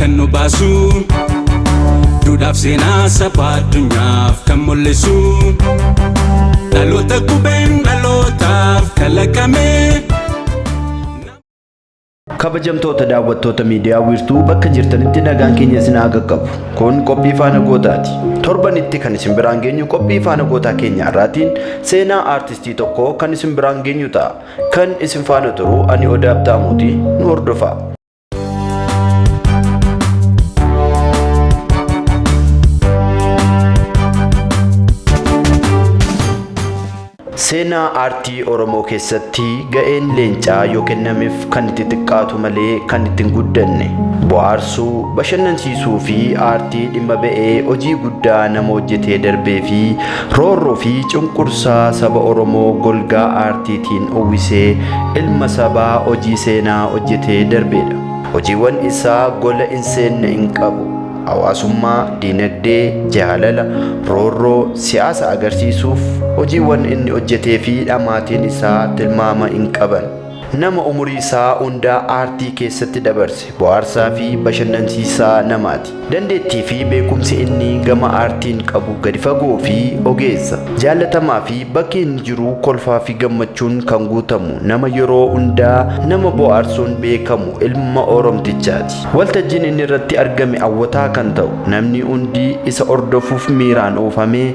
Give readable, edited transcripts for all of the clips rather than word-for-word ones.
kan nu baasu, duudhaaf seenaa saba addunyaaf kan mul'isu, dhaloota qubeen dhalootaaf kalaqame. Kabajamtoota daawwattoota miidiyaa Wiirtuu, bakka jirtanitti nagaan keenya isin haa qaqqabu. Kun qophii Faana Gootaati. Torbanitti kan isin biraan geenyu qophii Faana Gootaa keenya irraatiin seenaa aartistii tokkoo kan isin biraan geenyu ta'a. Kan isin faana turu ani Odaa Abtaamuuti, nu hordofaa. Seenaa aartii Oromoo keessatti ga'een leencaa yoo kennameef kan itti xiqqaatu malee kan itti hin guddanne. Bohaarsuu, bashannansiisuu fi aartii dhimma ba'ee hojii guddaa nama hojjetee darbee fi roorroo fi cunqursaa saba Oromoo golgaa aartiitiin uwwisee ilma sabaa hojii seenaa hojjetee darbeedha. Hojiiwwan isaa gola hin seenne hin qabu. Hawaasummaa, dinagdee, jaalala, roorroo, siyaasa agarsiisuuf hojiiwwan inni hojjetee fi dhamaatiin isaa tilmaama hin qaban. Nama umurii isaa hundaa aartii keessatti dabarse, bohaarsaa fi bashannansiisaa namaati. Dandeettii fi beekumsi inni gama aartiin qabu gadi fagoo fi ogeessa. Jaallatamaa fi bakki inni jiru kolfaa fi gammachuun kan guutamu, nama yeroo hundaa nama bohaarsuun beekamu ilma Oromtichaati. Waltajjiin inni irratti argame hawwataa kan ta'u, namni hundi isa hordofuuf miiraan oofamee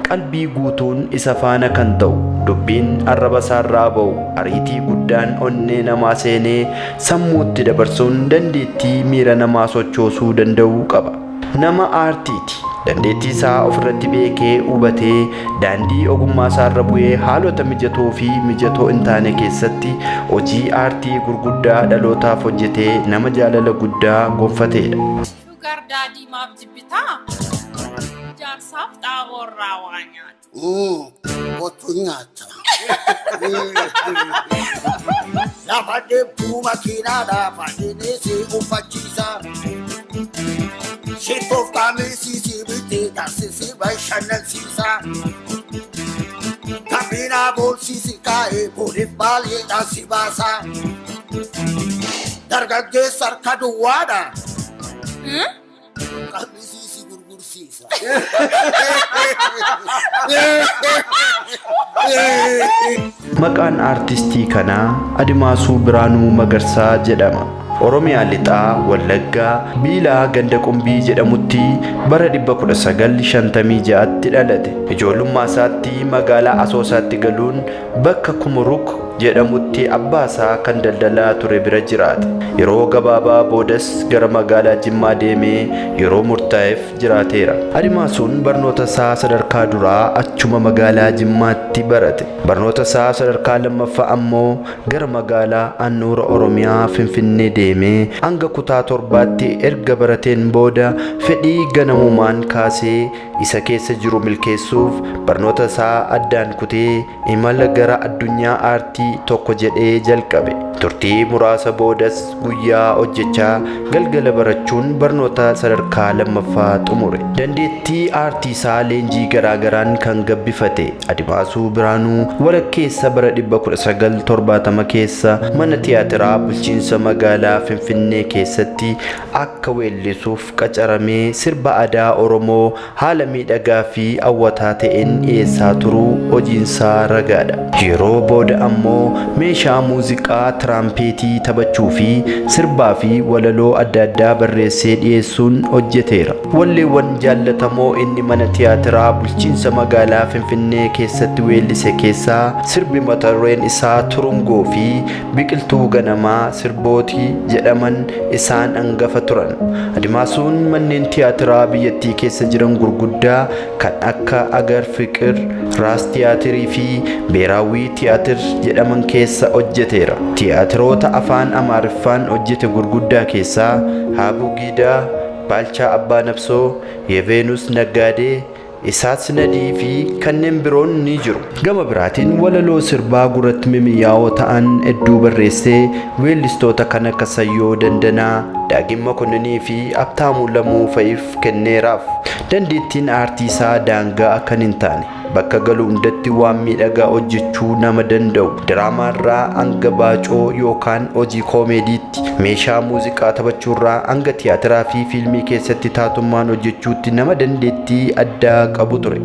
qalbii guutuun isa faana kan ta'u, dubbiin arraba isaarraa ba'u ariitii guddaan onnee namaa seenee sammuutti dabarsuun dandeettii miira namaa sochoosuu danda'u qaba. Nama aartiiti. Dandeettii isaa ofirratti beekee hubatee daandii ogummaa isaarra bu'ee haalota mijatoo fi mijatoo hin taane keessatti hojii aartii gurguddaa dhalootaaf hojjetee nama jaalala guddaa gonfateedha. Sugar daddy maaf jibbitaa? Jaarsaaf xaa'oo irraa waa nyaata. Kottu nyaata. Lafa deemtuu makiinaadha fadhiinii si uffachiisa. Shittoof qaamisii si bitee taasisii bashannansiisa. Kabinaa boolsiisi kaa'ee booliif baaleedhaan si baasa. Dargaggeessa harka duwwaadha. Qamisii si gurgursiisa. Maqaan aartistii kanaa Adimaasuu Biraanuu Magarsaa jedhama. Oromiyaa Lixaa, Wallaggaa, Biilaa ganda Qumbii jedhamutti bara 1956tti dhalate. Ijoollummaa isaatti magaalaa Asoosaatti galuun bakka Kumuruk jedhamutti abbaa isaa kan daldalaa ture bira jiraate. Yeroo gabaabaa boodas gara magaalaa Jimmaa deemee yeroo murtaa'eef jiraateera. Adimaasuun barnoota isaa sadarkaa duraa achuma magaalaa Jimmaatti barate. Barnoota isaa sadarkaa lammaffaa ammoo gara magaalaa handhuura Oromiyaa Finfinnee deemee hanga kutaa torbaatti erga barateen booda fedhii ganamumaan kaasee isa keessa jiru milkeessuuf barnoota isaa addaan kutee imala gara addunyaa aartii tokko jedhee jalqabe. Turtii muraasa boodas guyyaa hojjechaa galgala barachuun barnoota sadarkaa lammaffaa xumure. Dandeettii aartii isaa leenjii garaagaraan kan gabbifate Adimaasuu Biraanuu walakkeessa bara 1970 keessa mana tiyaatiraa bulchiinsa magaalaa Finfinnee keessatti akka weellisuuf qacaramee sirba aadaa Oromoo haala miidhagaa fi hawwataa ta'een dhiyeessaa turuu hojiinsaa ragaadha. Yeroo booda ammoo meeshaa muuziqaa tiraampeetii taphachuu fi sirbaa fi walaloo adda addaa barreessee dhiyeessuun hojjeteera. Walleewwan jaallatamoo inni mana tiyaatiraa bulchiinsa magaalaa Finfinnee keessatti weellise keessaa sirbi mata dureen isaa Turungoo fi Biqiltuu Ganamaa sirbootii jedhaman isaan hangafa turan. Adimaasuun manneen tiyaatiraa biyyattii keessa jiran gurguddaa kan akka Agar Fiqir, Raas Tiyaatirii fi Beeraawwii Tiyaatir jedhaman keessa hojjeteera. Tiyaatiroota afaan Amaariffaan hojjete gurguddaa keessaa Haabugiidaa, Baalchaa Abbaa Nabsoo, Yeveenus Naggaadee, Isaat Nadii fi kanneen biroon ni jiru. Gama biraatiin walaloo sirbaa gurratti mimiyyaa'oo ta'an hedduu barreessee weellistoota kan akka Sayyoo Dandanaa, Daagim Mokonninii fi Habtaamuu Lamuu fa'iif kenneeraaf. Dandeettiin aartii isaa daangaa kan hin taane. Bakka galu hundatti waan miidhagaa hojjechuu nama danda'u. Diraamaarraa hanga baacoo yookaan hojii koomeediitti, meeshaa muuziqaa taphachuurraa hanga tiyaatiraa fi fiilmii keessatti taatummaan hojjechuutti nama dandeettii addaa qabu ture.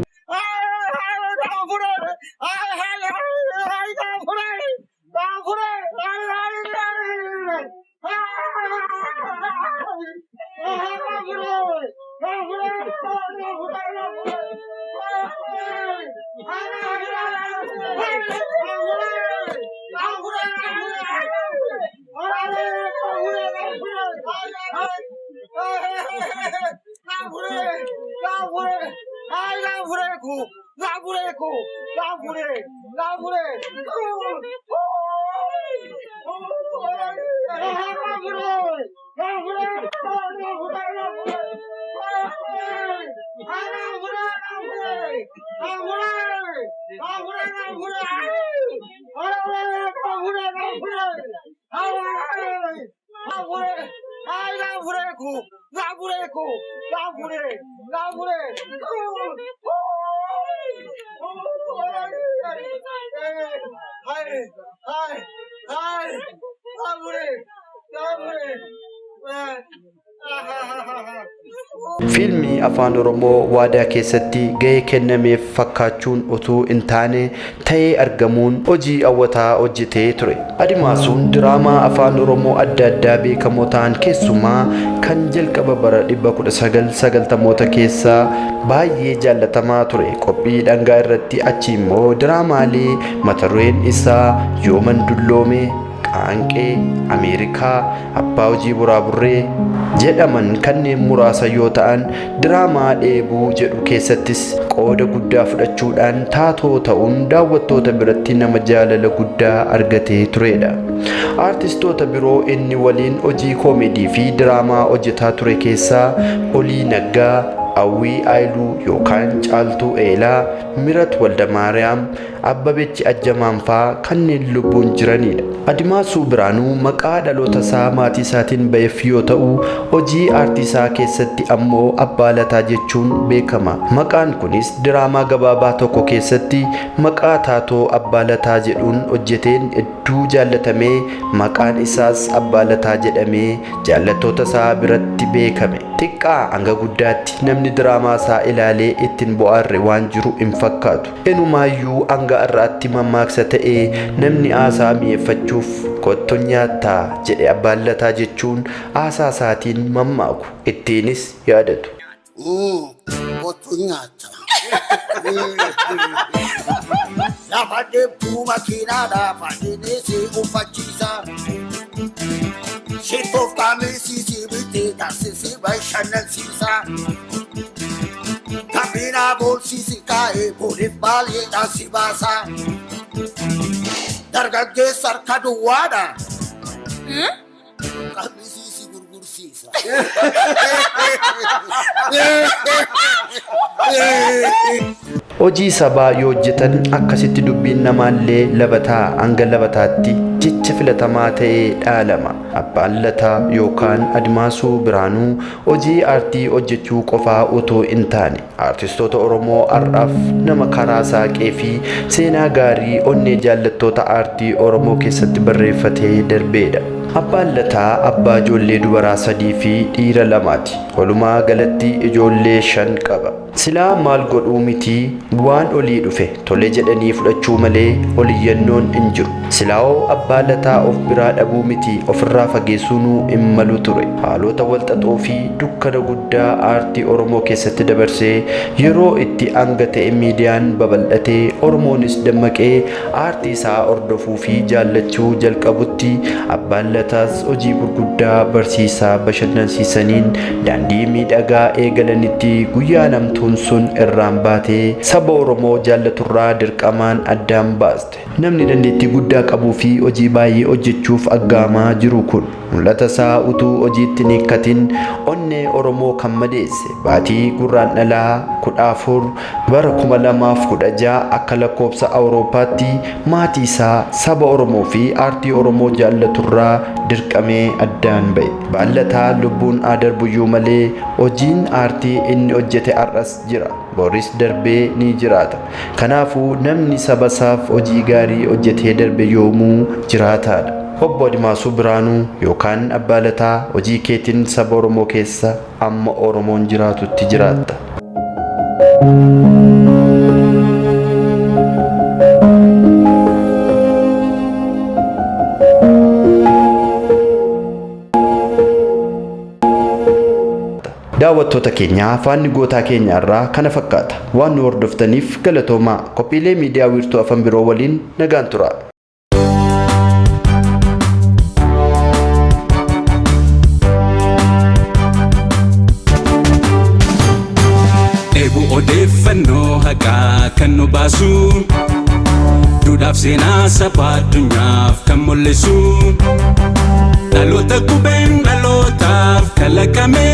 Fiilmii Afaan Oromoo Waadaa keessatti gahee kennameef fakkaachuun utuu hin taane ta'ee argamuun hojii hawwataa hojjetee ture. Adimaasuun diraamaa Afaan Oromoo adda addaa beekamoo ta'an keessumaa kan jalqaba bara 1990moota keessa baay'ee jaallatamaa ture. Qophii dhangaa irratti achi immoo diraamaalee mata dureen isaa Yooman Dulloome, Qaanqee, Ameerikaa, Abbaa Hojii Buraaburree jedhaman kanneen muraasa yoo ta'an, diraamaa Dheebuu jedhu keessattis qooda guddaa fudhachuudhaan taatoo ta'uun daawwattoota biratti nama jaalala guddaa argatee turedha. Aartistoota biroo inni waliin hojii koomedii fi diraamaa hojjetaa ture keessaa Olii Naggaa, Hawwii Ayiluu yookaan Caaltuu Eelaa, Mirat Waldamaariyaam, Abbabechi Ajjamaan faa kanneen lubbuun jiranidha. Adimaasuu Biraanuu maqaa dhaloota isaa maatii isaatiin ba'eef yoo ta'u, hojii aartii isaa keessatti ammoo Abbaa Lataa jechuun beekama. Maqaan kunis diraamaa gabaabaa tokko keessatti maqaa taatoo Abbaa Lataa jedhuun hojjeteen hedduu jaallatamee maqaan isaas Abbaa Lataa jedhamee jaallattoota isaa biratti beekame. Xiqqaa hanga guddaatti namni diraamaa isaa ilaalee ittiin bohaarre waan jiru hin fakkaatu. Inumaayyuu hanga har'aatti mammaaksa ta'ee namni haasaa mi'eeffachuuf kottu nyaattaa jedhe Abbaan Lataa jechuun haasaa isaatiin mammaaku. Ittiinis yaadatu. Kottu nyaata. Lafa deemtuu makiinaadha fadhiinii si uffachiisa. Shittoof qaamisii si bitee taasisii bashannansiisa. Kabinaa boolsiisi kaa'ee booliif baay'eedhaan si baasa. Dargaggeessa harka duwwaadha. Qamisii si gurgursiisa. Hojii sabaa yoo hojjetan akkasitti dubbiin namaallee labataa hanga labataatti jecha filatamaa ta'ee dhaalama. Abbaan Lataa yookaan Admaasuu Biraanuu hojii aartii hojjechuu qofaa utuu hin taane aartistoota Oromoo har'aaf nama karaa saaqee fi seenaa gaarii onnee jaallattoota aartii Oromoo keessatti barreeffatee darbeedha. Abbaan Lataa abbaa ijoollee dubaraa 3 fi dhiira 2ti. Walumaa galatti ijoollee 5 qaba. Silaa maal godhuu mitii waan olii dhufe tole jedhanii fudhachuu malee oliyyannoon hin jiru. Silaawoo Abbaa Lataa of biraa dhabuu mitii ofirraa fageessuunuu hin malu ture. Haalota walxaxoo fi dukkana guddaa aartii Oromoo keessatti dabarsee yeroo itti hanga ta'e miidiyaan babal'atee Oromoonis dammaqee aartii isaa hordofuu fi jaallachuu jalqabutti Abbaan Lataas hojii gurguddaa barsiisaa bashannansiisaniin daandii miidhagaa eegalanitti guyyaan hamtuun sun irraan baatee saba Oromoo jaallaturraa dirqamaan addaan baaste. Namni dandeettii guddaa qabuu fi hojii baay'ee hojjechuuf aggaamaa jiru kun mul'ata isaa utuu hojiitti hin hiikkatin onnee Oromoo kan madeesse baatii Gurraandhalaa 14 bara 2016 akka lakkoobsa Awurooppaatti maatii isaa, saba Oromoo fi aartii Oromoo jaallaturraa dirqamee addaan ba'e. Abbaan Lataa lubbuun haa darbuyyuu malee hojiin aartii inni hojjete har'as Har'as jira. Boris darbee ni jiraata. Kanaafuu namni saba isaaf hojii gaarii hojjetee darbe yoomuu jiraataadha. Obbo Adimaasuu Biraanuu yookaan Abbaa Lataa, hojii keetiin saba Oromoo keessa amma Oromoon jiraatutti jiraatta. Daawwattoota keenya, faanni gootaa keenya irraa kana fakkaata. Waan nu hordoftaniif galatoomaa. Qophiilee miidiyaa Wiirtuu afan biroo waliin nagaan tura. Dheebuu odeeffannoo haqaa kan nu baasu, duudhaaf seenaa saba addunyaaf kan mul'isu, dhaloota qubeen dhalootaaf kalaqame.